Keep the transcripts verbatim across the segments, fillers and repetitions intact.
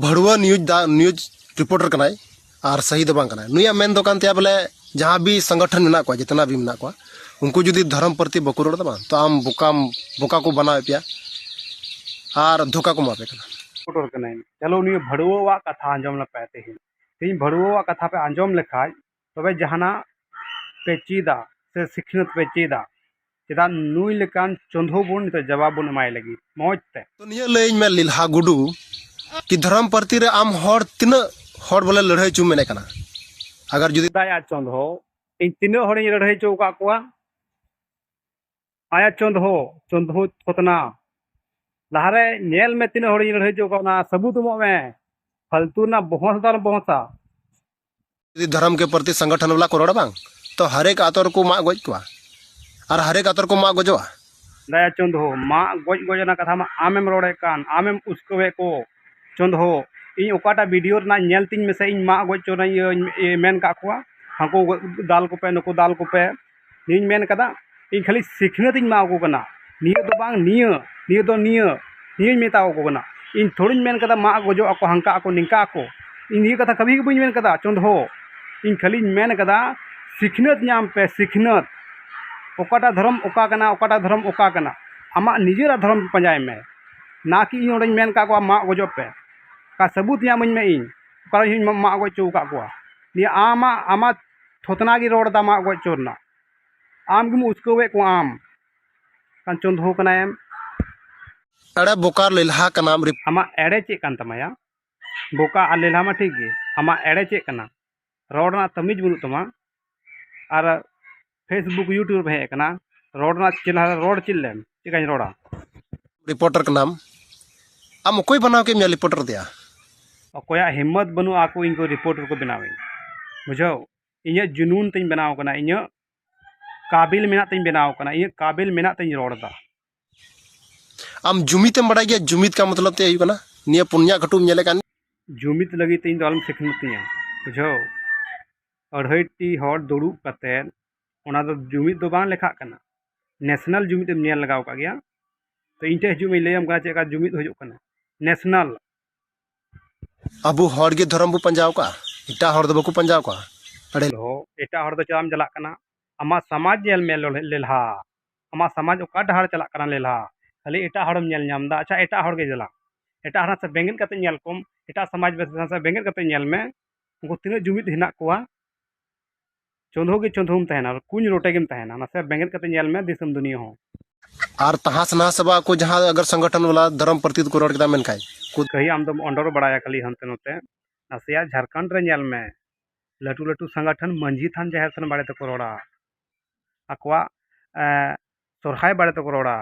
ᱵᱷᱟᱹᱲᱩᱣᱟᱹ news ᱫᱟ news reporter ᱠᱟᱱᱟᱭ ᱟᱨ ᱥᱟᱹᱦᱤ ᱫᱚ ᱵᱟᱝ ᱠᱟᱱᱟᱭ᱾ ᱱᱩᱭᱟᱜ ᱢᱮᱱ ᱫᱚ ᱠᱟᱱ ᱛᱟᱭᱟ ᱵᱚᱞᱮ, ᱡᱟᱦᱟᱸ ᱵᱤ ᱥᱚᱝᱜᱚᱴᱷᱚᱱ ᱢᱮᱱᱟᱜ ᱠᱚᱣᱟ, ᱡᱮᱛᱱᱟ ᱵᱤ ᱢᱮᱱᱟᱜ ᱠᱚᱣᱟ, ᱩᱱᱠᱩ ᱡᱩᱫᱤ ᱫᱷᱚᱨᱚᱢ ᱯᱨᱚᱛᱤ ᱵᱟᱠᱚ ᱨᱚᱲ ᱮᱫᱟ ᱵᱟᱝ, ᱛᱚ ᱟᱢ ᱵᱚᱠᱟᱢ ᱵᱚᱠᱟ ᱠᱚ ᱵᱮᱱᱟᱣᱮᱫ ᱯᱮᱭᱟ ᱟᱨ ᱫᱷᱳᱠᱟ ᱠᱚ ᱮᱢᱟ ᱯᱮ ᱠᱟᱱᱟ᱾ ᱨᱤᱯᱳᱨᱴᱟᱨ ᱠᱟᱱᱟᱹᱧ᱾ ᱪᱚᱞᱚ, ᱩᱱᱤ ᱵᱷᱟᱹᱲᱩᱣᱟᱹᱣᱟᱜ ᱠᱟᱛᱷᱟ ᱟᱸᱡᱚᱢ ᱞᱮᱯᱮ ᱛᱮᱦᱮᱧ᱾ ᱛᱮᱦᱮᱧ ᱵᱷᱟᱹᱲᱩᱣᱟᱹᱣᱟᱜ ᱠᱟᱛᱷᱟ ᱯᱮ ᱟᱸᱡᱚᱢ ᱞᱮᱠᱷᱟᱡ, ᱛᱚᱵᱮ ᱡᱟᱦᱟᱱᱟᱜ ᱯᱮ ᱪᱮᱫᱟ ᱥᱮ ᱥᱤᱠᱷᱱᱟᱹᱛ ᱯᱮ ᱪᱮᱫᱟ᱾ ᱪᱮᱫᱟᱜ ᱱᱩᱭ ᱞᱮᱠᱟᱱ ᱪᱚᱸᱫᱷᱳ ᱵᱚᱱ ᱱᱤᱛᱚᱜ ᱡᱟᱵᱟᱵ ᱵᱚᱱ ᱮᱢᱟᱭ ᱞᱟᱹᱜᱤᱫ ᱢᱚᱡᱽ ᱛᱮ? ᱛᱚ ᱱᱤᱭᱟᱹ ᱞᱟᱹᱭᱟᱹᱧ ᱢᱮ ᱞᱤᱞᱦᱟ ᱜᱩᱰᱩ, ᱠᱤ ᱫᱷᱚᱨᱚᱢ ᱯᱨᱚᱛᱤ ᱨᱮ ᱟᱢ ᱦᱚᱲ ᱛᱤᱱᱟᱹᱜ ᱦᱚᱲ ᱵᱚᱞᱮ ᱞᱟᱹᱲᱦᱟᱹᱭ ᱦᱚᱪᱚ ᱢᱮᱱᱮ ᱠᱟᱱᱟ? ᱟᱜᱟᱨ ᱡᱩᱫᱤ ᱫᱟᱭᱟ ᱪᱚᱸᱫᱷᱳ, ᱤᱧ ᱛᱤᱱᱟᱹᱜ ᱦᱚᱲᱤᱧ ᱞᱟᱹᱲᱦᱟᱹᱭ ᱦᱚᱪᱚ ᱟᱠᱟᱫ ᱠᱚᱣᱟ? ᱟᱭᱟ ᱪᱚᱸᱫᱷᱳ, ᱪᱚᱸᱫᱷᱳ ᱛᱷᱚᱛᱱᱟ, ᱞᱟᱦᱟᱨᱮ ᱧᱮᱞ ᱢᱮ ᱛᱤᱱᱟᱹᱜ ᱦᱚᱲᱤᱧ ᱞᱟᱹᱲᱦᱟᱹᱭ ᱦᱚᱪᱚ ᱟᱠᱟᱫ, ᱚᱱᱟ ᱥᱟᱹᱵᱩᱛ ᱮᱢᱚᱜ ᱢᱮ᱾ ᱯᱷᱟᱞᱛᱩ ᱨᱮᱱᱟᱜ ᱵᱚᱦᱚᱥ ᱫᱚ ᱟᱞᱚᱢ ᱵᱚᱦᱚᱥᱟ᱾ ᱡᱩᱫᱤ ᱫᱷᱚᱨᱚᱢ ᱠᱮ ᱯᱨᱚᱛᱤ ᱥᱚᱝᱜᱚᱴᱷᱚᱱ ᱵᱟᱞᱟ ᱠᱚ ᱨᱚᱲᱟ ᱵᱟᱝ, ᱛᱚ ᱦᱟᱨᱮᱠ ᱟᱛᱳ ᱨᱮᱠᱚ ᱢᱟᱜ ᱜᱚᱡ ᱠᱚᱣᱟ ᱟᱨ ᱦᱟᱨᱮᱠ ᱟᱛᱳ ᱨᱮᱠᱚ ᱢᱟᱜ ᱜᱚᱡᱚᱜᱼᱟ᱾ ᱫᱟᱭᱟ ᱪᱚᱸᱫᱷᱳ, ᱢᱟᱜ ᱜᱚᱡ ᱜᱚᱡ ᱨᱮᱱᱟᱜ ᱠᱟᱛᱷᱟ ᱢᱟ ᱟᱢᱮᱢ ᱨᱚᱲᱮᱫ ᱠᱟᱱ, ᱟᱢᱮᱢ ᱩᱥᱠᱟᱹᱣᱮᱫ ᱠᱚ᱾ ᱪᱚᱸᱫᱷᱳ, ᱤᱧ ᱚᱠᱟᱴᱟᱜ ᱵᱷᱤᱰᱤᱭᱳ ᱨᱮᱱᱟᱜ ᱧᱮᱞ ᱛᱤᱧ ᱢᱮᱥᱮ, ᱤᱧ ᱢᱟᱜ ᱜᱚᱡ ᱦᱚᱪᱚ ᱨᱮᱱᱟᱜ ᱤᱭᱟᱹᱧ ᱤᱭᱟᱹ ᱢᱮᱱ ᱠᱟᱜ ᱠᱚᱣᱟ, ᱦᱟᱹᱱᱠᱩ ᱫᱟᱞ ᱠᱚᱯᱮ, ᱱᱩᱠᱩ ᱫᱟᱞ ᱠᱚᱯᱮ, ᱱᱤᱭᱟᱹᱧ ᱢᱮᱱ ᱠᱟᱫᱟ? ᱤᱧ ᱠᱷᱟᱹᱞᱤ ᱥᱤᱠᱷᱱᱟᱹᱛ ᱤᱧ ᱮᱢᱟ ᱠᱚ ᱠᱟᱱᱟ᱾ ᱱᱤᱭᱟᱹ ᱫᱚ ᱵᱟᱝ, ᱱᱤᱭᱟᱹ, ᱱᱤᱭᱟᱹ ᱫᱚ ᱱᱤᱭᱟᱹ, ᱱᱤᱭᱟᱹᱧ ᱢᱮᱛᱟ ᱠᱚ ᱠᱟᱱᱟ᱾ ᱤᱧ ᱛᱷᱚᱲᱤᱧ ᱢᱮᱱ ᱠᱟᱫᱟ ᱢᱟᱜ ᱜᱚᱡᱚᱜ ᱟᱠᱚ, ᱦᱟᱱᱠᱟ ᱟᱠᱚ, ᱱᱤᱝᱠᱟ ᱟᱠᱚ᱾ ᱤᱧ ᱱᱤᱭᱟᱹ ᱠᱟᱛᱷᱟ ᱠᱟᱹᱵᱷᱤ ᱜᱮ ᱵᱟᱹᱧ ᱢᱮᱱ ᱠᱟᱫᱟ ᱪᱚᱸᱫᱷᱳ᱾ ᱤᱧ ᱠᱷᱟᱹᱞᱤᱧ ᱢᱮᱱ ᱠᱟᱫᱟ, ᱥᱤᱠᱷᱱᱟᱹᱛ ᱧᱟᱢ ᱯᱮ, ᱥᱤᱠᱷᱱᱟᱹᱛ᱾ ᱚᱠᱟᱴᱟᱜ ᱫᱷᱚᱨᱚᱢ ᱚᱠᱟ ᱠᱟᱱᱟ, ᱚᱠᱟᱴᱟᱜ ᱫᱷᱚᱨᱚᱢ ᱚᱠᱟ ᱠᱟᱱᱟ, ᱟᱢᱟᱜ ᱱᱤᱡᱮᱨᱟᱜ ᱫᱷᱚᱨᱚᱢ ᱯᱟᱸᱡᱟᱭ ᱢᱮ᱾ ᱱᱟ ᱠᱤ ᱤᱧ ᱚᱸᱰᱮᱧ ᱢᱮᱱ ᱠᱟᱜ ᱠᱚᱣᱟ ᱢᱟᱜ ᱜᱚᱡᱚᱜ ᱯᱮ᱾ ᱚᱠᱟ ᱥᱟᱹᱵᱩᱛ ᱧᱟᱢᱟᱹᱧ ᱢᱮ ᱤᱧ, ᱚᱠᱟᱨᱮ ᱤᱧ ᱢᱟᱜ ᱜᱚᱡ ᱦᱚᱪᱚ ᱟᱠᱟᱫ ᱠᱚᱣᱟ? ᱱᱤᱭᱟᱹ ᱟᱢᱟᱜ, ᱟᱢᱟᱜ ᱛᱷᱚᱛᱱᱟ ᱜᱮ ᱨᱚᱲ ᱮᱫᱟ ᱢᱟᱜ ᱜᱚᱡ ᱦᱚᱪᱚ ᱨᱮᱱᱟᱜ᱾ ᱟᱢ ᱜᱮᱢ ᱩᱥᱠᱟᱹᱣᱮᱫ ᱠᱚᱣᱟ, ᱟᱢ ᱠᱟᱱ ᱪᱚᱸᱫᱷᱳ ᱠᱟᱱᱟᱭᱮᱢ᱾ ᱮᱲᱮ ᱵᱚᱠᱟᱨ ᱞᱮᱞᱦᱟ ᱠᱟᱱᱟᱢ ᱨᱤᱯ- ᱟᱢᱟᱜ ᱮᱲᱮ ᱪᱮᱫ ᱠᱟᱱ ᱛᱟᱢᱟ ᱭᱟ? ᱵᱚᱠᱟ ᱟᱨ ᱞᱮᱞᱦᱟ ᱢᱟ ᱴᱷᱤᱠ ᱜᱮ, ᱟᱢᱟᱜ ᱮᱲᱮ ᱪᱮᱫ ᱠᱟᱱᱟ? ᱨᱚᱲ ᱨᱮᱱᱟᱜ ᱛᱟᱹᱢᱤᱡ ᱵᱟᱹᱱᱩᱜ ᱛᱟᱢᱟ᱾ ᱟᱨ Facebook, YouTube ᱦᱮᱡ ᱟᱠᱟᱱᱟ, ᱨᱚᱲ ᱨᱮᱱᱟᱜ ᱪᱮᱫ ᱞᱟᱦᱟ ᱨᱚᱲ ᱪᱮᱫ ᱞᱮᱢ, ᱪᱮᱫ ᱞᱮᱠᱟᱧ ᱨᱚᱲᱟ? ᱨᱤᱯᱳᱨᱴᱟᱨ ᱠᱟᱱᱟᱢ, ᱟᱢ ᱚᱠᱚᱭ ᱵᱮᱱᱟᱣ ᱠᱮᱫ ᱢᱮᱭᱟ ᱨᱤᱯᱳᱨᱴᱟᱨ ᱫᱮᱭᱟ? ᱚᱠᱚᱭᱟᱜ ᱦᱤᱢᱢᱚᱛ ᱵᱟᱹᱱᱩᱜᱼᱟ ᱟᱠᱚ ᱤᱧ ᱠᱚ ᱨᱤᱯᱳᱨᱴᱟᱨ ᱠᱚ ᱵᱮᱱᱟᱣᱤᱧ, ᱵᱩᱡᱷᱟᱹᱣ? ᱤᱧᱟᱹᱜ ᱡᱩᱱᱩᱱ ᱛᱤᱧ ᱵᱮᱱᱟᱣ ᱠᱟᱱᱟ, ᱤᱧᱟᱹᱜ ᱠᱟᱵᱤᱞ ᱢᱮᱱᱟᱜ ᱛᱤᱧ ᱵᱮᱱᱟᱣ ᱠᱟᱱᱟ, ᱤᱧᱟᱹᱜ ᱠᱟᱵᱤᱞ ᱢᱮᱱᱟᱜ ᱛᱤᱧ ᱨᱚᱲ ᱮᱫᱟ᱾ ᱟᱢ ᱡᱩᱢᱤᱫ ᱮᱢ ᱵᱟᱲᱟᱭ ᱜᱮᱭᱟ? ᱡᱩᱢᱤᱫ ᱠᱟ ᱢᱚᱛᱞᱚᱵ ᱛᱮ ᱦᱩᱭᱩᱜ ᱠᱟᱱᱟ ᱱᱤᱭᱟᱹ ᱯᱩᱱᱭᱟ ᱠᱟᱹᱴᱩᱵ ᱧᱮᱞᱮᱫ ᱠᱟᱱ᱾ ᱡᱩᱢᱤᱫ ᱞᱟᱹᱜᱤᱫ ᱛᱮ ᱤᱧ ᱫᱚ ᱟᱞᱚᱢ ᱥᱤᱠᱷᱱᱟᱹᱛᱤᱧᱟ, ᱵᱩᱡᱷᱟᱹᱣ? ᱟᱹᱲᱦᱟᱹᱭ ᱴᱤ ᱦᱚᱲ ᱫᱩᱲᱩᱵ ᱠᱟᱛᱮᱫ, ᱚᱱᱟ ᱫᱚ ᱡᱩᱢᱤᱫ ᱫᱚ ᱵᱟᱝ ᱞᱮᱠᱷᱟᱜ ᱠᱟᱱᱟ᱾ ᱱᱮᱥᱱᱟᱞ ᱡᱩᱢᱤᱫ ᱮᱢ ᱧᱮᱞ ᱞᱟᱜᱟᱣ ᱟᱠᱟᱫ ᱜᱮᱭᱟ? ᱛᱚ ᱤᱧ ᱴᱷᱮᱱ ᱦᱤᱡᱩᱜ ᱢᱮ, ᱤᱧ ᱞᱟᱹᱭᱟᱢ ᱠᱟᱱᱟ ᱪᱮᱫ ᱞᱮᱠᱟ ᱡᱩᱢᱤᱫ ᱦᱩᱭᱩᱜ ᱠᱟᱱᱟ᱾ ᱱᱮᱥᱱᱟᱞ ᱟᱵᱚ ᱦᱚᱲ ᱜᱮ ᱫᱷᱚᱨᱚᱢ ᱵᱚ ᱯᱟᱸᱡᱟᱣ ᱠᱟᱜᱼᱟ, ᱮᱴᱟᱜ ᱦᱚᱲ ᱫᱚ ᱵᱟᱠᱚ ᱯᱟᱸᱡᱟᱣ ᱠᱟᱜᱼᱟ᱾ ᱟᱹᱰᱤ ᱮᱴᱟᱜ ᱦᱚᱲ ᱫᱚ ᱪᱮᱫᱟᱜ ᱮᱢ ᱪᱟᱞᱟᱜ ᱠᱟᱱᱟ? ᱟᱢᱟᱜ ᱥᱚᱢᱟᱡᱽ ᱧᱮᱞ ᱢᱮ ᱞᱮᱞᱦᱟ᱾ ᱟᱢᱟᱜ ᱥᱚᱢᱟᱡᱽ ᱚᱠᱟ ᱰᱟᱦᱟᱨ ᱪᱟᱞᱟᱜ ᱠᱟᱱᱟ ᱞᱮᱞᱦᱟ? ᱠᱷᱟᱹᱞᱤ ᱮᱴᱟᱜ ᱦᱚᱲᱮᱢ ᱧᱮᱞ ᱧᱟᱢ ᱮᱫᱟ᱾ ᱟᱪᱪᱷᱟ, ᱮᱴᱟᱜ ᱦᱚᱲ ᱜᱮ ᱪᱟᱞᱟᱜ, ᱮᱴᱟᱜ ᱦᱚᱲ ᱥᱮᱫ ᱵᱮᱸᱜᱮᱫ ᱠᱟᱛᱮ ᱧᱮᱞ ᱠᱚᱢ, ᱮᱴᱟᱜ ᱥᱚᱢᱟᱡᱽ ᱥᱮᱫ ᱵᱮᱸᱜᱮᱫ ᱠᱟᱛᱮ ᱧᱮᱞ ᱢᱮ, ᱩᱱᱠᱩ ᱛᱤᱱᱟᱹᱜ ᱡᱩᱢᱤᱫ ᱦᱮᱱᱟᱜ ᱠᱚᱣᱟ᱾ ᱪᱚᱸᱫᱷᱚ ᱜᱮ ᱪᱚᱸᱫᱷᱚᱢ ᱛᱟᱦᱮᱱᱟ, ᱠᱩᱧ ᱨᱚᱴᱮ ᱜᱮᱢ ᱛᱟᱦᱮᱱᱟ᱾ ᱱᱟᱥᱮ ᱵᱮᱸᱜᱮᱫ ᱠᱟᱛᱮ ᱧᱮᱞ ᱢᱮ ᱫᱤᱥᱚᱢ ᱫᱩᱱᱤᱭᱟᱹ ᱦᱚᱸ᱾ ᱟᱨ ᱛᱟᱦᱟᱸᱥ ᱱᱟᱦᱟᱥ ᱵᱟ ᱠᱚ ᱡᱟᱦᱟᱸ ᱟᱜᱟᱨ ᱥᱚᱝᱜᱚᱴᱷᱚᱱ ᱵᱟᱞᱟ ᱫᱷᱚᱨᱚᱢ ᱯᱨᱚᱛᱤ ᱠᱚ ᱨᱚᱲ ᱠᱮᱫᱟ, ᱢᱮᱱᱠᱷᱟᱱ ᱠᱚ ᱠᱟᱹᱦᱤ ᱟᱢ ᱫᱚᱢ ᱚᱸᱰᱚᱨ ᱵᱟᱲᱟᱭᱟ ᱠᱷᱟᱹᱞᱤ ᱦᱟᱱᱛᱮ ᱱᱚᱛᱮ᱾ ᱱᱟᱥᱮᱭᱟᱜ ᱡᱷᱟᱲᱠᱷᱚᱸᱰ ᱨᱮ ᱧᱮᱞ ᱢᱮ, ᱞᱟᱹᱴᱩ ᱞᱟᱹᱴᱩ ᱥᱚᱝᱜᱚᱴᱷᱚᱱ ᱢᱟᱹᱡᱷᱤ ᱛᱷᱟᱱ ᱡᱟᱦᱮᱨ ᱛᱷᱟᱱ ᱵᱟᱨᱮ ᱛᱮᱠᱚ ᱨᱚᱲᱟ, ᱟᱠᱚᱣᱟᱜ ᱮ, ᱥᱚᱨᱦᱟᱭ ᱵᱟᱨᱮ ᱛᱮᱠᱚ ᱨᱚᱲᱟ,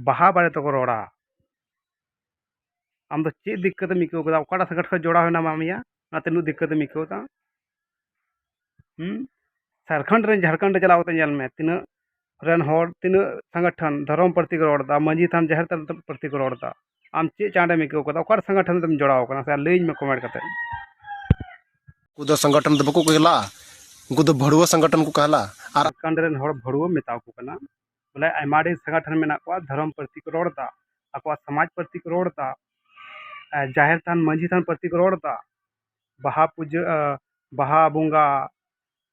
ᱵᱟᱦᱟ ᱵᱟᱨᱮ ᱛᱮᱠᱚ ᱨᱚᱲᱟ᱾ ᱟᱢ ᱫᱚ ᱪᱮᱫ ᱫᱤᱠᱠᱟᱹᱛ ᱮᱢ ᱟᱹᱭᱠᱟᱹᱣ ᱠᱮᱫᱟ? ᱚᱠᱟᱴᱟᱜ ᱥᱚᱝᱜᱚᱴᱷᱚᱱ ᱠᱷᱚᱱ ᱡᱚᱲᱟᱣ ᱦᱮᱱᱟᱢᱟ ᱟᱢ ᱭᱟ? ᱚᱱᱟᱛᱮ ᱩᱱᱟᱹᱜ ᱫᱤᱠᱠᱟᱹᱛ ᱮᱢ ᱟᱹᱭᱠᱟᱹᱣ ᱮᱫᱟ? ᱦᱩᱸ? ᱡᱷᱟᱲᱠᱷᱚᱸᱰ ᱨᱮ, ᱡᱷᱟᱲᱠᱷᱚᱸᱰ ᱨᱮ ᱪᱟᱞᱟᱣ ᱠᱟᱛᱮ ᱧᱮᱞ ᱢᱮ, ᱛᱤᱱᱟᱹᱜ ᱨᱮᱱ ᱦᱚᱲ, ᱛᱤᱱᱟᱹᱜ ᱥᱚᱝᱜᱚᱴᱷᱚᱱ ᱫᱷᱚᱨᱚᱢ ᱯᱨᱚᱛᱤ ᱠᱚ ᱨᱚᱲ ᱮᱫᱟ, ᱢᱟᱹᱡᱷᱤ ᱛᱷᱟᱱ ᱡᱟᱦᱮᱨ ᱛᱷᱟᱱ ᱯᱨᱚᱛᱤ ᱠᱚ ᱨᱚᱲ ᱮᱫᱟ᱾ ᱟᱢ ᱪᱮᱫ ᱪᱟᱸᱰ ᱮᱢ ᱟᱹᱭᱠᱟᱹᱣ ᱠᱟᱫᱟ? ᱚᱠᱟᱴᱟᱜ ᱥᱚᱝᱜᱚᱴᱷᱚᱱ ᱨᱮᱢ ᱡᱚᱲᱟᱣ ᱠᱟᱱᱟ? ᱥᱮ ᱞᱟᱹᱭᱟᱹᱧ ᱢᱮ ᱠᱚᱢᱮᱱᱴ ᱠᱟᱛᱮ᱾ ᱩᱱᱠᱩ ᱫᱚ ᱥᱚᱝᱜᱚᱴᱷᱚᱱ ᱫᱚ ᱵᱟᱠᱚ ᱠᱟᱹᱦᱞᱟᱜᱼᱟ, ᱩᱱᱠᱩ ᱫᱚ ᱵᱷᱟᱹᱲᱩᱣᱟᱹ ᱥᱚᱝᱜᱚᱴᱷᱚᱱ ᱠᱚ ᱠᱟᱹᱦᱞᱟᱜᱼᱟ᱾ ᱟᱨ ᱡᱷᱟᱲᱠᱷᱚᱸᱰ ᱨᱮᱱ ᱦᱚᱲ ᱵᱷᱟᱹᱲᱩᱣᱟᱹ ᱢᱮᱛᱟᱣ ᱠᱚ ᱠᱟᱱᱟ᱾ ᱵᱚᱞᱮ, ᱟᱭᱢᱟ ᱰᱷᱮᱨ ᱥᱚᱝᱜᱚᱴᱷᱚᱱ ᱢᱮᱱᱟᱜ ᱠᱚᱣᱟ, ᱫᱷᱚᱨᱚᱢ ᱯᱨᱚᱛᱤ ᱠᱚ ᱨᱚᱲ ᱮᱫᱟ, ᱟᱠᱚᱣᱟᱜ ᱥᱚᱢᱟᱡᱽ ᱯᱨᱚᱛᱤ ᱠᱚ ᱨᱚᱲ ᱮᱫᱟ, ᱮ, ᱡᱟᱦᱮᱨ ᱛᱷᱟᱱ, ᱢᱟᱹᱡᱷᱤ ᱛᱷᱟᱱ ᱯᱨᱚᱛᱤ ᱠᱚ ᱨᱚᱲ ᱮᱫᱟ, ᱵᱟᱦᱟ ᱯᱩᱡᱟᱹ, ᱮ, ᱵᱟᱦᱟ ᱵᱚᱸᱜᱟ,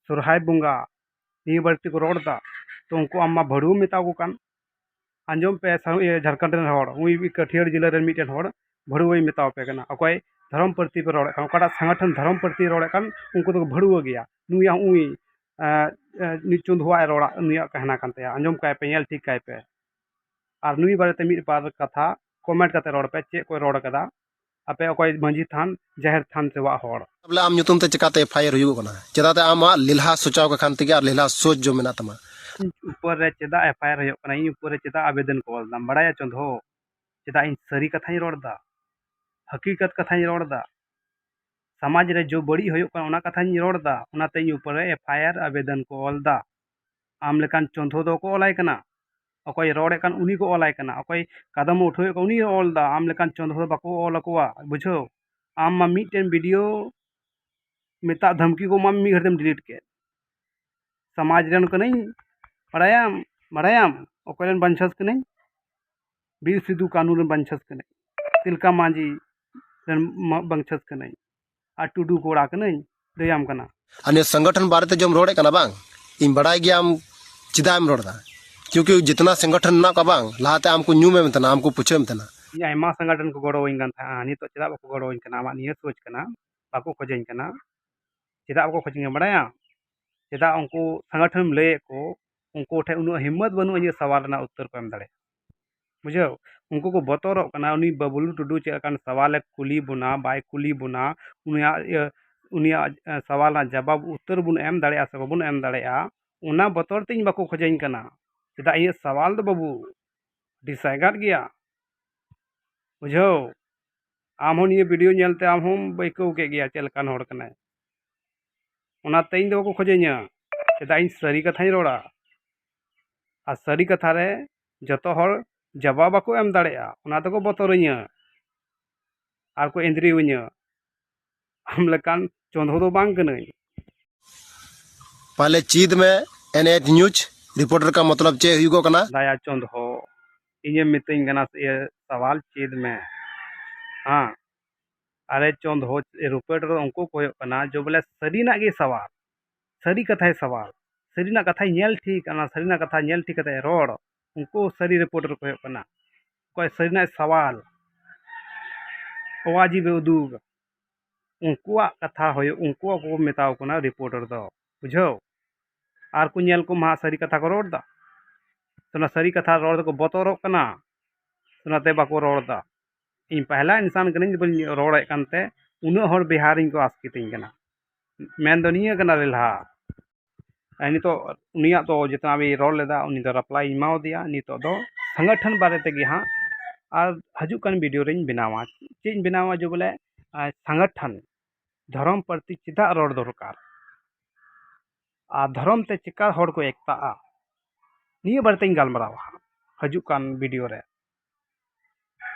ᱥᱚᱨᱦᱟᱭ ᱵᱚᱸᱜᱟ, ᱱᱤᱭᱟᱹ ᱵᱟᱨᱮ ᱛᱮᱠᱚ ᱨᱚᱲ ᱮᱫᱟ᱾ ᱛᱚ, ᱩᱱᱠᱩ ᱟᱢ ᱢᱟ ᱵᱷᱟᱹᱲᱩᱣᱟᱹ ᱢᱮᱛᱟ ᱠᱚ ᱠᱟᱱ᱾ ᱟᱸᱡᱚᱢ ᱯᱮ, ᱥᱟ-, ᱤᱭᱟᱹ, ᱡᱷᱟᱲᱠᱷᱚᱸᱰ ᱨᱮᱱ ᱦᱚᱲ, ᱩᱱᱤ ᱠᱟᱹᱴᱷᱤᱭᱟᱹᱲ ᱡᱮᱞᱟ ᱨᱮᱱ ᱢᱤᱫᱴᱮᱱ ᱦᱚᱲ ᱵᱷᱟᱹᱲᱩᱣᱟᱹᱭ ᱢᱮᱛᱟᱣ ᱯᱮ ᱠᱟᱱᱟ᱾ ᱚᱠᱚᱭ ᱫᱷᱚᱨᱚᱢ ᱯᱨᱚᱛᱤ ᱯᱮ ᱨᱚᱲᱮᱫ ᱠᱟᱱ, ᱚᱠᱟᱴᱟᱜ ᱥᱚᱝᱜᱚᱴᱷᱚᱱ ᱫᱷᱚᱨᱚᱢ ᱯᱨᱚᱛᱤ ᱨᱚᱲᱮᱫ ᱠᱟᱱ, ᱩᱱᱠᱩ ᱫᱚ ᱵᱷᱟᱹᱲᱩᱣᱟᱹ ᱜᱮᱭᱟ᱾ ᱱᱩᱭᱟᱜ ᱩᱱᱤ, ᱮ, ᱮ, ᱱᱩᱭ ᱪᱚᱸᱫᱷᱩᱣᱟᱜ ᱮ ᱨᱚᱲᱟ, ᱱᱩᱭᱟᱜ ᱠᱟᱦᱱᱟ ᱠᱟᱱ ᱛᱟᱭᱟ᱾ ᱟᱸᱡᱚᱢ ᱠᱟᱭ ᱯᱮ, ᱧᱮᱞ ᱴᱷᱤᱠ ᱠᱟᱭ ᱯᱮ᱾ ᱟᱨ ᱱᱩᱭ ᱵᱟᱨᱮᱛᱮ ᱢᱤᱫ ᱵᱟᱨ ᱠᱟᱛᱷᱟ ᱠᱚᱢᱮᱱᱴ ᱠᱟᱛᱮ ᱨᱚᱲ ᱯᱮ, ᱪᱮᱫ ᱠᱚᱭ ᱨᱚᱲ ᱠᱟᱫᱟ᱾ ᱟᱯᱮ ᱚᱠᱚᱭ ᱢᱟᱹᱡᱷᱤ ᱛᱷᱟᱱ, ᱡᱟᱦᱮᱨ ᱛᱷᱟᱱ ᱥᱮᱵᱟᱜ ᱦᱚᱲ᱾ ᱵᱚᱞᱮ, ᱟᱢ ᱧᱩᱛᱩᱢ ᱛᱮ ᱪᱮᱠᱟᱛᱮ ᱮᱯᱷ ᱟᱭ ᱟᱨ ᱦᱩᱭᱩᱜᱚᱜ ᱠᱟᱱᱟ? ᱪᱮᱫᱟᱜ ᱛᱮ ᱟᱢᱟᱜ ᱞᱮᱞᱦᱟ ᱥᱚᱪᱟᱣ ᱠᱟᱜ ᱠᱷᱟᱱ ᱛᱮᱜᱮ ᱟᱨ ᱞᱮᱞᱦᱟ ᱥᱳᱪ ᱡᱚ ᱢᱮᱱᱟᱜ ᱛᱟᱢᱟ? ᱤᱧ ᱩᱯᱚᱨ ᱨᱮ ᱪᱮᱫᱟᱜ ᱮᱯᱷ ᱟᱭ ᱟᱨ ᱦᱩᱭᱩᱜ ᱠᱟᱱᱟ? ᱤᱧ ᱩᱯᱚᱨ ᱨᱮ ᱪᱮᱫᱟᱜ ᱟᱵᱮᱫᱚᱱ ᱠᱚ ᱚᱞ ᱫᱟᱢ? ᱵᱟᱲᱟᱭᱟ ᱪᱚᱸᱫᱷᱚ, ᱪᱮᱫᱟᱜ ᱤᱧ ᱥᱟᱹᱨᱤ ᱠᱟᱛᱷᱟᱧ ᱨᱚᱲ ᱮᱫᱟ, ᱦᱟᱹᱠᱤᱠᱟᱛ ᱠᱟᱛᱷᱟᱧ ᱨᱚᱲ ᱮᱫᱟ, ᱥᱚᱢᱟᱡᱽ ᱨᱮ ᱡᱚ ᱵᱟᱹᱲᱤᱡ ᱦᱩᱭᱩᱜ ᱠᱟᱱᱟ, ᱚᱱᱟ ᱠᱟᱛᱷᱟᱧ ᱨᱚᱲ ᱮᱫᱟ᱾ ᱚᱱᱟᱛᱮ ᱤᱧ ᱩᱯᱚᱨ ᱨᱮ ᱮᱯᱷ ᱟᱭ ᱟᱨ ᱟᱵᱮᱫᱚᱱ ᱠᱚ ᱚᱞ ᱮᱫᱟ᱾ ᱟᱢ ᱞᱮᱠᱟᱱ ᱪᱚᱸᱫᱷᱚ ᱫᱚ ᱚᱠᱚᱭ ᱚᱞᱟᱭ ᱠᱟᱱᱟ? ᱚᱠᱚᱭ ᱨᱚᱲᱮᱫ ᱠᱟᱱ ᱩᱱᱤ ᱠᱚ ᱚᱞᱟᱭ ᱠᱟᱱᱟ, ᱚᱠᱚᱭ ᱠᱟᱫᱚᱢ ᱩᱴᱷᱟᱹᱣᱮᱫ ᱠᱟᱱ ᱩᱱᱤ ᱚᱞ ᱮᱫᱟ᱾ ᱟᱢ ᱞᱮᱠᱟᱱ ᱪᱚᱸᱫᱷᱚ ᱫᱚ ᱵᱟᱠᱚ ᱚᱞ ᱟᱠᱚᱣᱟ, ᱵᱩᱡᱷᱟᱹᱣ? ᱟᱢ ᱢᱟ ᱢᱤᱫᱴᱮᱱ ᱵᱷᱤᱰᱤᱭᱳ ᱢᱮᱛᱟᱜ ᱫᱷᱟᱢᱠᱤ ᱠᱚ ᱮᱢᱟᱢ, ᱢᱤᱫ ᱜᱷᱟᱹᱲᱤᱡ ᱛᱮᱢ ᱰᱤᱞᱤᱴ ᱠᱮᱫ᱾ ᱥᱚᱢᱟᱡᱽ ᱨᱮᱱ ᱠᱟᱹᱱᱟᱹᱧ, ᱵᱟᱲᱟᱭᱟᱢ, ᱵᱟᱲᱟᱭᱟᱢ ᱚᱠᱚᱭ ᱨᱮᱱ ᱵᱟᱧᱪᱟᱥ ᱠᱟᱹᱱᱟᱹᱧ? ᱵᱤᱨ ᱥᱤᱫᱩ ᱠᱟᱹᱱᱩ ᱨᱮᱱ ᱵᱟᱧᱪᱟᱥ ᱠᱟᱹᱱᱟᱹᱧ᱾ ᱛᱤᱞᱠᱟ ᱢᱟᱹᱡᱷᱤ, ᱨᱮᱱ ᱢᱟ-, ᱵᱟᱝᱪᱷᱟᱥ ᱠᱟᱹᱱᱟᱹᱧ᱾ ᱟᱨ ᱴᱩᱰᱩ ᱠᱚᱲᱟ ᱠᱟᱹᱱᱟᱹᱧ, ᱞᱟᱹᱭᱟᱢ ᱠᱟᱱᱟ᱾ ᱟᱨ ᱱᱤᱭᱟᱹ ᱥᱚᱝᱜᱚᱴᱷᱚᱱ ᱵᱟᱨᱮᱛᱮ ᱡᱚᱢ ᱨᱚᱲᱮᱫ ᱠᱟᱱᱟ ᱵᱟᱝ? ᱤᱧ ᱵᱟᱲᱟᱭ ᱜᱮᱭᱟ ᱟᱢ ᱪᱮᱫᱟᱜ ᱮᱢ ᱨᱚᱲ ᱮᱫᱟ, ᱠᱤᱭᱩᱸᱠᱤ ᱡᱤᱛᱱᱟ ᱥᱚᱝᱜᱚᱴᱷᱚᱱ ᱢᱮᱱᱟᱜ ᱠᱚᱣᱟ ᱵᱟᱝ, ᱞᱟᱦᱟᱛᱮ ᱟᱢ ᱠᱚ ᱧᱩᱢ ᱮᱢ ᱛᱟᱦᱮᱱᱟ, ᱟᱢ ᱠᱚ ᱯᱩᱪᱷᱟᱹᱣ ᱮᱢ ᱛᱟᱦᱮᱱᱟ᱾ ᱤᱧ ᱟᱭᱢᱟ ᱥᱚᱝᱜᱚᱴᱷᱚᱱ ᱠᱚ ᱜᱚᱲᱚᱣᱟᱹᱧ ᱠᱟᱱ ᱛᱟᱦᱮᱸᱜᱼᱟ, ᱱᱤᱛᱚᱜ ᱪᱮᱫᱟᱜ ᱵᱟᱠᱚ ᱜᱚᱲᱚᱣᱟᱹᱧ ᱠᱟᱱᱟ? ᱟᱢᱟᱜ ᱱᱤᱭᱟᱹ ᱥᱳᱪ ᱠᱟᱱᱟ, ᱵᱟᱠᱚ ᱠᱷᱚᱡᱟᱹᱧ ᱠᱟᱱᱟ᱾ ᱪᱮᱫᱟᱜ ᱵᱟᱠᱚ ᱠᱷᱚᱡᱟᱹᱧ ᱠᱟᱱᱟ ᱵᱟᱲᱟᱭᱟᱢ? ᱪᱮᱫᱟᱜ ᱩᱱᱠᱩ ᱥᱚᱝᱜᱚᱴᱷᱚᱱᱮᱢ ᱞᱟᱹᱭᱮᱫ ᱠᱚ, ᱩᱱᱠᱩ ᱴᱷᱮᱱ ᱩᱱᱟᱹᱜ ᱦᱤᱢᱢᱚᱛ ᱵᱟᱹᱱᱩᱜᱼᱟ ᱡᱮ ᱥᱟᱣᱟᱞ ᱨᱮᱱᱟᱜ ᱩᱛᱛᱚᱨ ᱠᱚ ᱮᱢ ᱫᱟᱲᱮᱭᱟᱜᱼᱟ? ᱵᱩᱡᱷᱟᱹᱣ, ᱩᱱᱠᱩ ᱠᱚ ᱵᱚᱛᱚᱨᱚᱜ ᱠᱟᱱᱟ, ᱩᱱᱤ ᱵᱟᱵᱞᱩ ᱴᱩᱰᱩ ᱪᱮᱫ ᱞᱮᱠᱟᱱ ᱥᱟᱣᱟᱞᱮ ᱠᱩᱞᱤ ᱵᱚᱱᱟ, ᱵᱟᱭ ᱠᱩᱞᱤ ᱵᱚᱱᱟ, ᱩᱱᱤᱭᱟᱜ ᱤᱭᱟᱹ, ᱩᱱᱤᱭᱟᱜ, ᱮ, ᱥᱟᱣᱟᱞ ᱨᱮᱱᱟᱜ ᱡᱟᱵᱟᱵ ᱩᱛᱛᱚᱨ ᱵᱚᱱ ᱮᱢ ᱫᱟᱲᱮᱭᱟᱜᱼᱟ ᱥᱮ ᱵᱟᱵᱚᱱ ᱮᱢ ᱫᱟᱲᱮᱭᱟᱜᱼᱟ, ᱚᱱᱟ ᱵᱚᱛᱚᱨ ᱛᱮ ᱤᱧ ᱵᱟᱠᱚ ᱠᱷᱚᱡᱟᱹᱧ ᱠᱟᱱᱟ᱾ ᱪᱮᱫᱟᱜ ᱤᱧᱟᱹᱜ ᱥᱟᱣᱟᱞ ᱫᱚ ᱵᱟᱹᱵᱩ ᱟᱹᱰᱤ ᱥᱟᱭᱜᱟᱫ ᱜᱮᱭᱟ᱾ ᱵᱩᱡᱷᱟᱹᱣ, ᱟᱢ ᱦᱚᱸ ᱱᱤᱭᱟᱹ ᱵᱷᱤᱰᱤᱭᱳ ᱧᱮᱞᱛᱮ ᱟᱢ ᱦᱚᱸᱢ ᱟᱹᱭᱠᱟᱹᱣ ᱠᱮᱫ ᱜᱮᱭᱟ ᱪᱮᱫ ᱞᱮᱠᱟᱱ ᱦᱚᱲ ᱠᱟᱱᱟᱭ᱾ ᱚᱱᱟᱛᱮ ᱤᱧ ᱫᱚ ᱵᱟᱠᱚ ᱠᱷᱚᱡᱟᱹᱧᱟ, ᱪᱮᱫᱟᱜ ᱤᱧ ᱥᱟᱹᱨᱤ ᱠᱟᱛᱷᱟᱧ ᱨᱚᱲᱟ᱾ ᱟᱨ ᱥᱟᱹᱨᱤ ᱠᱟᱛᱷᱟ ᱨᱮ ᱡᱚᱛᱚ ᱦᱚᱲ ᱡᱟᱵᱟ ᱵᱟᱠᱚ ᱮᱢ ᱫᱟᱲᱮᱭᱟᱜᱼᱟ, ᱚᱱᱟ ᱛᱮᱠᱚ ᱵᱚᱛᱚᱨᱟᱹᱧᱟ ᱟᱨ ᱠᱚ ᱮᱸᱫᱽᱨᱮᱣᱟᱹᱧᱟ᱾ ᱟᱢ ᱞᱮᱠᱟᱱ ᱪᱚᱸᱫᱷᱚ ᱫᱚ ᱵᱟᱝ ᱠᱟᱹᱱᱟᱹᱧ᱾ ᱯᱟᱦᱞᱮ ᱪᱤᱫ ᱢᱮ, ᱮᱱ ᱮᱭᱤᱪ ᱱᱤᱭᱩᱡᱽ ᱨᱤᱯᱳᱨᱴᱟᱨ ᱠᱟ ᱢᱚᱛᱞᱚᱵ ᱪᱮᱫ ᱦᱩᱭᱩᱜᱚᱜ ᱠᱟᱱᱟ? ᱫᱟᱭᱟ ᱪᱚᱸᱫᱷᱚ, ᱤᱧᱮᱢ ᱢᱤᱛᱟᱹᱧ ᱠᱟᱱᱟ ᱥᱮ ᱤᱭᱟᱹ ᱥᱟᱣᱟᱞ ᱪᱤᱫ ᱢᱮ? ᱦᱮᱸ, ᱟᱨᱮ ᱪᱚᱸᱫᱷᱚ, ᱨᱤᱯᱳᱨᱴᱟᱨ ᱫᱚ ᱩᱱᱠᱩ ᱠᱚ ᱦᱩᱭᱩᱜ ᱠᱟᱱᱟ ᱡᱮ ᱵᱚᱞᱮ ᱥᱟᱹᱨᱤᱱᱟᱜ ᱜᱮ ᱥᱟᱣᱟᱞ, ᱥᱟᱹᱨᱤ ᱠᱟᱛᱷᱟᱭ ᱥᱟᱣᱟᱞ, ᱥᱟᱹᱨᱤᱱᱟᱜ ᱠᱟᱛᱷᱟᱭ ᱧᱮᱞ ᱴᱷᱤᱠ, ᱚᱱᱟ ᱥᱟᱹᱨᱤᱱᱟᱜ ᱠᱟᱛᱷᱟ ᱧᱮᱞ ᱴᱷᱤᱠ ᱠᱟᱛᱮ ᱨᱚᱲ, ᱩᱱᱠᱩ ᱥᱟᱹᱨᱤ ᱨᱤᱯᱳᱨᱴᱟᱨ ᱠᱚ ᱦᱩᱭᱩᱜ ᱠᱟᱱᱟ᱾ ᱚᱠᱚᱭ ᱥᱟᱹᱨᱤᱱᱟᱜ ᱥᱟᱣᱟᱞ, ᱚᱣᱟᱡᱤᱵᱮ ᱩᱫᱩᱜ, ᱩᱱᱠᱩᱣᱟᱜ ᱠᱟᱛᱷᱟ ᱦᱩᱭᱩᱜ, ᱩᱱᱠᱩᱣᱟᱜ ᱠᱚ ᱢᱮᱛᱟᱣ ᱠᱟᱱᱟ ᱨᱤᱯᱳᱨᱴᱟᱨ ᱫᱚ, ᱵᱩᱡᱷᱟᱹᱣ? ᱟᱨ ᱠᱚ ᱧᱮᱞ ᱠᱚᱢᱟ ᱦᱟᱸᱜ ᱥᱟᱹᱨᱤ ᱠᱟᱛᱷᱟ ᱠᱚ ᱨᱚᱲ ᱮᱫᱟ᱾ ᱚᱱᱟ ᱥᱟᱹᱨᱤ ᱠᱟᱛᱷᱟ ᱨᱚᱲ ᱫᱚᱠᱚ ᱵᱚᱛᱚᱨᱚᱜ ᱠᱟᱱᱟ, ᱚᱱᱟᱛᱮ ᱵᱟᱠᱚ ᱨᱚᱲ ᱮᱫᱟ᱾ ᱤᱧ ᱯᱟᱦᱞᱟ ᱤᱱᱥᱟᱱ ᱠᱟᱹᱱᱟᱹᱧ, ᱵᱟᱹᱧ ᱨᱚᱲᱮᱫ ᱠᱟᱱᱛᱮ ᱩᱱᱟᱹᱜ ᱦᱚᱲ ᱵᱤᱦᱟᱨᱤᱧ ᱠᱚ ᱟᱥᱠᱮᱛᱤᱧ ᱠᱟᱱᱟ᱾ ᱢᱮᱱ ᱫᱚ ᱱᱤᱭᱟᱹ ᱠᱟᱱᱟ ᱨᱮᱞᱦᱟ᱾ ᱟᱨ ᱱᱤᱛᱚᱜ ᱩᱱᱤᱭᱟᱜ ᱫᱚ ᱡᱮᱛᱱᱟ ᱵᱤᱱ ᱨᱚᱲ ᱞᱮᱫᱟ, ᱩᱱᱤ ᱫᱚ ᱨᱤᱯᱞᱟᱭ ᱤᱧ ᱮᱢᱟᱣᱟᱫᱮᱭᱟ᱾ ᱱᱤᱛᱚᱜ ᱫᱚ ᱥᱚᱝᱜᱚᱴᱷᱚᱱ ᱵᱟᱨᱮ ᱛᱮᱜᱮ ᱦᱟᱸᱜ ᱟᱨ ᱦᱤᱡᱩᱜ ᱠᱟᱱ ᱵᱷᱤᱰᱤᱭᱳ ᱨᱮᱧ ᱵᱮᱱᱟᱣᱟ᱾ ᱪᱮᱫ ᱤᱧ ᱵᱮᱱᱟᱣᱟ ᱡᱮ ᱵᱚᱞᱮ, ᱟᱨ ᱥᱚᱝᱜᱚᱴᱷᱚᱱ ᱫᱷᱚᱨᱚᱢ ᱯᱨᱚᱛᱤ ᱪᱮᱫᱟᱜ ᱨᱚᱲ ᱫᱚᱨᱠᱟᱨ ᱟᱨ ᱫᱷᱚᱨᱚᱢ ᱛᱮ ᱪᱮᱠᱟ ᱦᱚᱲ ᱠᱚ ᱮᱠᱛᱟᱜᱼᱟ, ᱱᱤᱭᱟᱹ ᱵᱟᱨᱮᱛᱮᱧ ᱜᱟᱞᱢᱟᱨᱟᱣᱟ ᱦᱟᱸᱜ ᱦᱤᱡᱩᱜ ᱠᱟᱱ ᱵᱷᱤᱰᱤᱭᱳ ᱨᱮ᱾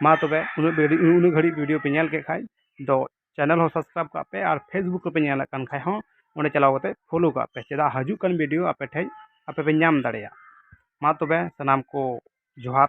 ᱢᱟ ᱛᱚᱵᱮ ᱩᱱᱟᱹᱜ ᱵᱷᱤᱰᱤ-, ᱩᱱᱟᱹᱜ ᱜᱷᱟᱹᱲᱤᱡ ᱵᱷᱤᱰᱤᱭᱳ ᱯᱮ ᱧᱮᱞ ᱠᱮᱫ ᱠᱷᱟᱡ ᱫᱚ ᱪᱮᱱᱮᱞ ᱦᱚᱸ ᱥᱟᱵᱥᱠᱨᱟᱭᱤᱵᱽ ᱠᱟᱜ ᱯᱮ, ᱟᱨ ᱯᱷᱮᱥᱵᱩᱠ ᱨᱮᱯᱮ ᱧᱮᱞᱮᱫ ᱠᱟᱱ ᱠᱷᱟᱡ ᱦᱚᱸ ᱚᱸᱰᱮ ᱪᱟᱞᱟᱣ ᱠᱟᱛᱮ ᱯᱷᱳᱞᱳ ᱠᱟᱜ ᱯᱮ, ᱪᱮᱫᱟᱜ ᱦᱤᱡᱩᱜ ᱠᱟᱱ ᱵᱷᱤᱰᱤᱭᱳ ᱟᱯᱮ ᱴᱷᱮᱡ ᱟᱯᱮ ᱯᱮ ᱧᱟᱢ ᱫᱟᱲᱮᱭᱟᱜ᱾ ᱢᱟ ᱛᱚᱵᱮ ᱥᱟᱱᱟᱢ ᱠᱚ ᱡᱚᱦᱟᱨ᱾